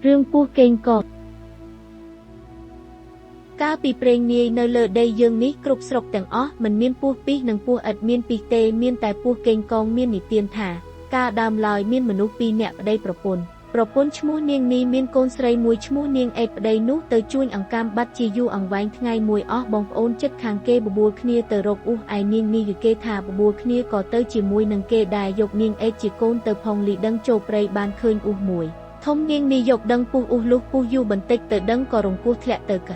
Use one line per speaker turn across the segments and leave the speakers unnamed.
រឿងពស់កេងកងកាលពីព្រេងនាយនៅលើដីយើងនេះគ្រប់ស្រុកទាំងអស់មិនមានពស់ពិសនិងពស់ឥតមានពិសទេមានតែពស់កេងកងមាននិទានថាកាលដើមឡើយមានមនុស្សពីរនាក់ប្តីប្រពន្ធប្រពន្ធឈ្មោះនាងនីមានកូនស្រីមួយឈ្មោះនាងអេតប្តីនោះទៅជួញអង្កាំបាត់ជាយូរអង្វែងថ្ងៃមួយអស់បងប្អូនចិត្តខាងគេបបួលគ្នាទៅរកអ៊ូសឯនាងនីគេថាបបួលគ្នាក៏ទៅជាមួយនឹងគេដែរយកនាងអេតជាកូនទៅផងលីដឹងចូលព្រៃបានឃើញអ៊ូសមួយធំនាងនីយកដឹងពុះអ៊ូសលុះពុះយូរបន្តិចទៅដឹងក៏រង្គោះធ្លាក់ទៅក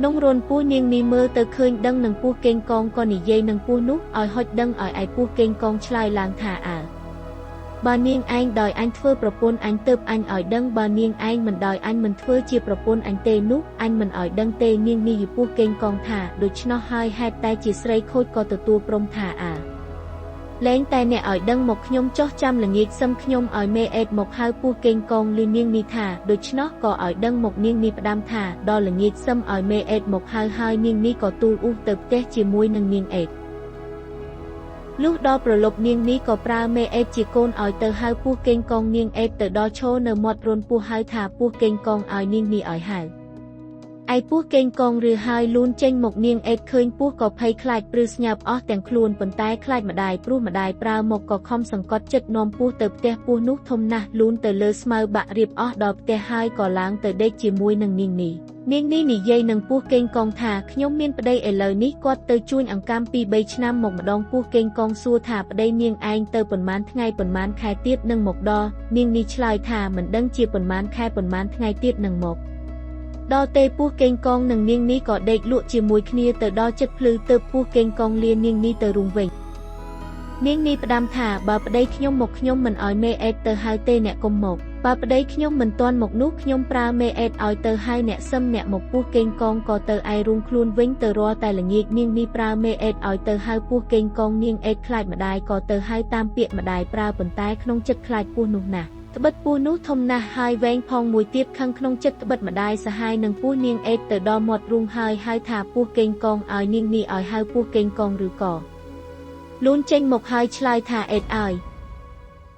នងរនពស់នាងនីមើលទៅឃើញដឹងនឹងពស់កេងកងក៏និយាយនឹងពស់នោះឲ្យហុចដឹងឲ្យឯពស់កេងកងឆ្លើយឡើងថាអើបើនាងឯងដោយអញធ្វើប្រពន្ធអញទើបអញឲ្យដឹងបើនាងឯងមិនដោយអញមិនធ្វើជាប្រពន្ធអញទេនោះអញមិនឲ្យដឹងទេនាងនេះយពស់កេងកងថាដូច្នោះហើយហេតុតែជាស្រីខូចក៏ទទួលព្រមថាអើលែងតែអ្នកឲ្យដឹងមកខ្ញុំចោះចាំល្ងាចសឹមខ្ញុំឲ្យមេអេតមកហៅពស់កេងកងលឺនាងនេះថាដូច្នោះក៏ឲ្យដឹងមកនាងនេះផ្ដាំថាដល់ល្ងាចសឹមឲ្យមេអេតមកហៅហើយនាងនេះក៏ទូលអ៊ូសទៅផ្ទះជាមួយនឹងនាងអេតលុះដល់ប្រលប់នាងនេះក៏ប្រើមេអេតជាកូនឲ្យទៅហៅពស់កេងកងនាងអេតទៅដល់ឈរនៅមាត់រនពស់ហៅថាពស់កេងកងឲ្យនាងនេះឲ្យហៅឯពស់កេងកងឬហើយលូនចេញមកនាងអេតឃើញពស់ក៏ភ័យខ្លាចព្រឺស្ញាប់អស់ទាំងខ្លួនប៉ុន្តែខ្លាចម្ដាយព្រោះម្ដាយប្រើមកក៏ខំសង្កត់ចិត្តនាំពស់ទៅផ្ទះពស់នោះធំណាស់លូនទៅលើស្មៅបាក់រៀបអស់ដល់ផ្ទះហើយក៏ឡើងទៅដេកជាមួយនឹងនាងនេះនាងនេះនិយាយនឹងពស់កេងកងថាខ្ញុំមានប្តីឥឡូវនេះគាត់ទៅជួញអង្កាំពី3ឆ្នាំមកម្ដងពស់កេងកងសួរថាប្តីនាងឯងទៅប៉ុន្មានថ្ងៃប៉ុន្មានខែទៀតនឹងមកដល់នាងនេះឆ្លើយថាមិនដឹងជាប៉ុន្មានខែប៉ុន្មានថ្ងៃទៀតនឹងមកដល់ទេពស់កេងកងនិងនាងនេះក៏ដេកលក់ជាមួយគ្នាទៅដល់ចិត្តភ្លឺទើបពស់កេងកងលានាងនេះទៅរុំវិញនាងនេះផ្ដាំថាបើប្តីខ្ញុំមកខ្ញុំមិនឲ្យមេអេតទៅហៅទេអ្នកកុំមកបើប្តីខ្ញុំមិនទាន់មកនោះខ្ញុំប្រើមេអេតឲ្យទៅហៅអ្នកសឹមអ្នកមកពស់កេងកងក៏ទៅឯរុំខ្លួនវិញទៅរាល់តែល្ងាចនាងនេះប្រើមេអេតឲ្យទៅហៅពស់កេងកងនាងអេតខ្លាចម្ដាយក៏ទៅហៅតាមពាក្យម្ដាយប្រើប៉ុន្តែក្នុងចិត្តខ្លាចពស់នោះណាស់ត្បិតពស់នោះធំណាស់ហើយវែងផងមួយទៀតខឹងក្នុងចិត្តត្បិតម្ដាយសហាយនឹងពស់នាងអេតទៅដល់មាត់រូងហើយហៅថាពស់កេងកងឲ្យនាងនេះឲ្យហៅពស់កេងកងឬក៏លូនចេញមកហើយឆ្លើយថាអេតឲ្យ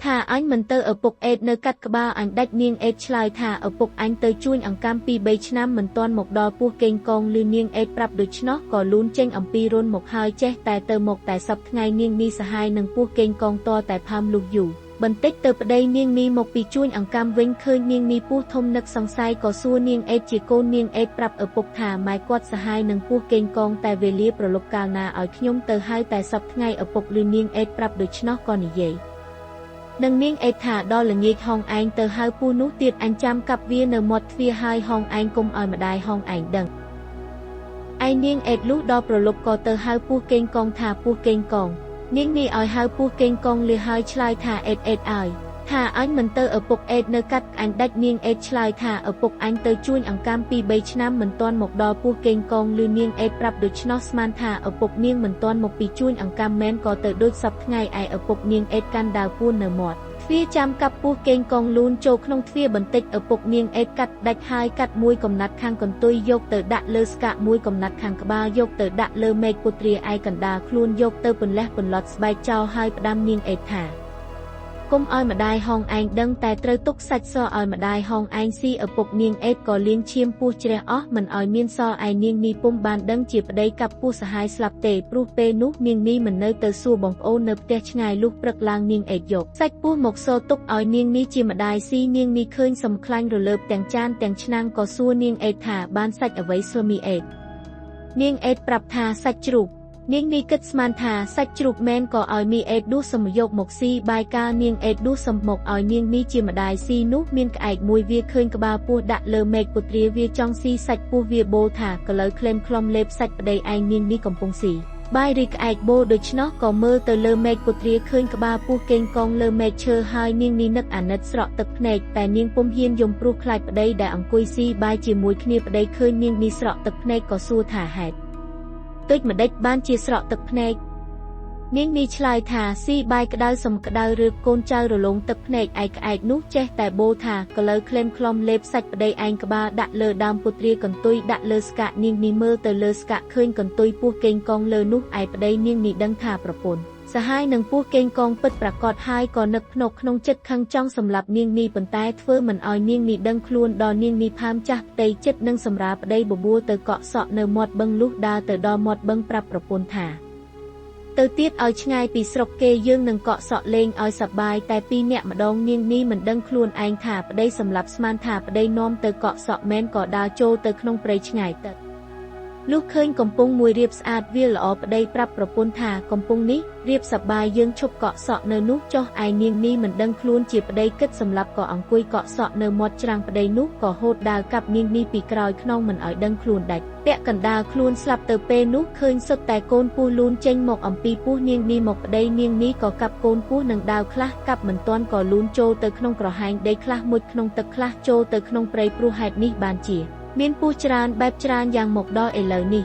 ថាអញមិនទៅឪពុកអេតនៅកាត់ក្បាលអញដាច់នាងអេតឆ្លើយថាឪពុកអញទៅជួញអង្កាំពី3ឆ្នាំមិនទាន់មកដល់ពស់កេងកងលឺនាងអេតប្រាប់ដូច្នោះក៏លូនចេញអំពីរុនមកហើយចេះតែទៅមកតែសប្ថ្ងៃនាងនេះសហាយនឹងពស់កេងកងតតែផើមលុះយូរបន្តិចទៅប្តីនាងនេះមកពីជួញអង្កាំវិញឃើញនាងនេះពស់ធំនឹកសង្ស័យក៏សួរនាងអេតជាកូននាងអេតប្រាប់ឪពុកថាម៉ែគាត់សហាយនឹងពស់កេងកងតែវេលាប្រលប់កាលណាឲ្យខ្ញុំទៅហៅតែសប្ថ្ងៃឪពុកលឺនាងអេតប្រាប់ដូច្នោះក៏និយាយនឹងនាងអេតថាដល់ល្ងាចហងឯងទៅហៅពស់នោះទៀតអញចាំកាប់វានៅមាត់ទ្វារហើយហងឯងកុំឲ្យម្ដាយហងឯងដឹងឯនាងអេតលុះដល់ប្រលប់ក៏ទៅហៅពស់កេងកងថាពស់កេងកងនាងនេះឲ្យហៅពស់កេងកងលឺហើយឆ្លើយថាអេតអេតឲ្យថាអញមិនទៅឪពុកអេតនៅកាត់អញដាច់នាងអេតឆ្លើយថាឪពុកអញទៅជួញអង្កាំពី3ឆ្នាំមិនទាន់មកដល់ពស់កេងកងលឺនាងអេតប្រាប់ដូច្នោះស្មានថាឪពុកនាងមិនទាន់មកពីជួញអង្កាំមែនក៏ទៅដូចសពថ្ងៃឯឪពុកនាងអេតកាន់ដាវពួននៅមាត់ទ្វារចាំកាប់ពស់កេងកងលូនចូលក្នុងទ្វារបន្តិចឪពុកនាងអេតកាត់ដាច់ហើយកាត់មួយកំណាត់ខាងកន្ទុយយកទៅដាក់លើស្កាក់មួយកំណាត់ខាងក្បាលយកទៅដាក់លើមែកពុទ្រាឯកណ្ដាលខ្លួនយកទៅពន្លះពន្លត់ស្បែកចោលហើយផ្ដាំនាងអេតថាកុំឲ្យម្ដាយហងឯងដឹងតែត្រូវទុកសាច់សឲ្យម្ដាយហងឯងស៊ីឪពុកនាងអេតក៏លាងឈាមពស់ជ្រះអស់មិនឲ្យមានសល់ឯនាងនេះពុំបានដឹងជាប្តីកាប់ពស់សហាយស្លាប់ទេព្រោះពេលនោះនាងនេះមិននៅទៅសួរបងប្អូននៅផ្ទះឆ្ងាយលុះព្រឹកឡើងនាងអេតយកសាច់ពស់មកសទុកឲ្យនាងនេះជាម្ដាយស៊ីនាងនេះឃើញសំខ្លាញ់រលើបទាំងចានទាំងឆ្នាំងក៏សួរនាងអេតថាបានសាច់អ្វីសួរមីអេតនាងអេតប្រាប់ថាសាច់ជ្រូកនាងនេះគិតស្មានថាសាច់ជ្រូកមែនក៏ឲ្យមីអេតដួសសំយកមកស៊ីបាយកាលនាងអេតដួសសំមកឲ្យនាងនេះជាម្ដាយស៊ីនោះមានក្អែកមួយវាឃើញក្បាលពស់ដាក់លើមែកពុទ្រាវាចង់ស៊ីសាច់ពស់វាបូលថាកលើក្លែមក្លំលេបសាច់ប្តីឯងនាងនេះកំពុងស៊ីបាយរីក្អែកបូលដូច្នោះក៏មើលទៅលើមែកពុទ្រាឃើញក្បាលពស់កេងកងលើមែកឈើហើយនាងនេះនឹកអាណិតស្រក់ទឹកភ្នែកតែនាងពុំហ៊ានយំព្រោះខ្លាចប្តីដែលអង្គុយស៊ីបាយជាមួយគ្នាប្តីឃើញនាងនេះស្រក់ទឹកភ្នែកក៏សួរថាហេតុដូចម្ដេចបានជាស្រក់ទឹកភ្នែកនាងនេះឆ្លើយថាស៊ីបាយក្តៅសំក្តៅឬកូនចៅរលោងទឹកភ្នែកឯក្អែកនោះចេះតែបូលថាកលើក្លែមក្លំលេបសាច់ប្តីឯងក្បាលដាក់លើដើមពុទ្រាកន្ទុយដាក់លើស្កាក់នាងនេះមើលទៅលើស្កាក់ឃើញកន្ទុយពស់កេងកងលើនោះឯប្តីនាងនេះដឹងថាប្រពន្ធ សាហាយនឹងពស់កេងកងពិតប្រាកដហើយក៏នឹកភ្នកក្នុងចិត្តខឹងចង់សម្លាប់នាងនេះប៉ុន្តែធ្វើមិនឲ្យនាងនេះដឹងខ្លួនដល់នាងនេះផើមចាស់ផ្ទៃចិត្តនឹងសម្រាលប្តីបបួលទៅកក់សក់នៅមាត់បឹងលុះដើរទៅដល់មាត់បឹងប្រាប់ប្រពន្ធថាទៅទៀតឲ្យឆ្ងាយពីស្រុកគេយើងនឹងកក់សក់លេងឲ្យសប្បាយតែពីរនាក់ម្ដងនាងនេះមិនដឹងខ្លួនឯងថាប្តីសម្លាប់ស្មានថាប្តីនាំទៅកក់សក់មែនក៏ដើរចូលទៅក្នុងព្រៃឆ្ងាយទៅលុះឃើញកំពង់មួយរៀបស្អាតវាល្អប្តីប្រាប់ប្រពន្ធថាកំពង់នេះរៀបសប្បាយយើងឈប់កក់សក់នៅនោះចុះឯនាងនេះមិនដឹងខ្លួនជាប្តីគិតសម្លាប់ក៏អង្គុយកក់សក់នៅមាត់ច្រាំងប្តីនោះក៏ហូតដាវកាប់នាងនេះពីក្រោយខ្នងមិនឲ្យដឹងខ្លួនដាច់ពាក់កណ្ដាលខ្លួនស្លាប់ទៅពេលនោះឃើញសុទ្ធតែកូនពស់លូនចេញមកអំពីពោះនាងនេះមកប្តីនាងនេះក៏កាប់កូនពស់នឹងដាវខ្លះកាប់មិនទាន់ក៏លូនចូលទៅក្នុងក្រហែងដីខ្លះមុជក្នុងទឹកខ្លះចូលទៅក្នុងព្រៃព្រោះហេតុនេះបានជាមានពស់ច្រើនបែបច្រើនយ៉ាងមកដល់ឥឡូវនេះ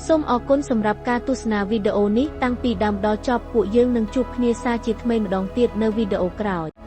សូមអរគុណសម្រាប់ការទស្សនាវីដេអូនេះតាំងពីដើមដល់ចប់ពួកយើងនឹងជួបគ្នាសាជាថ្មីម្ដងទៀតនៅវីដេអូក្រោយ។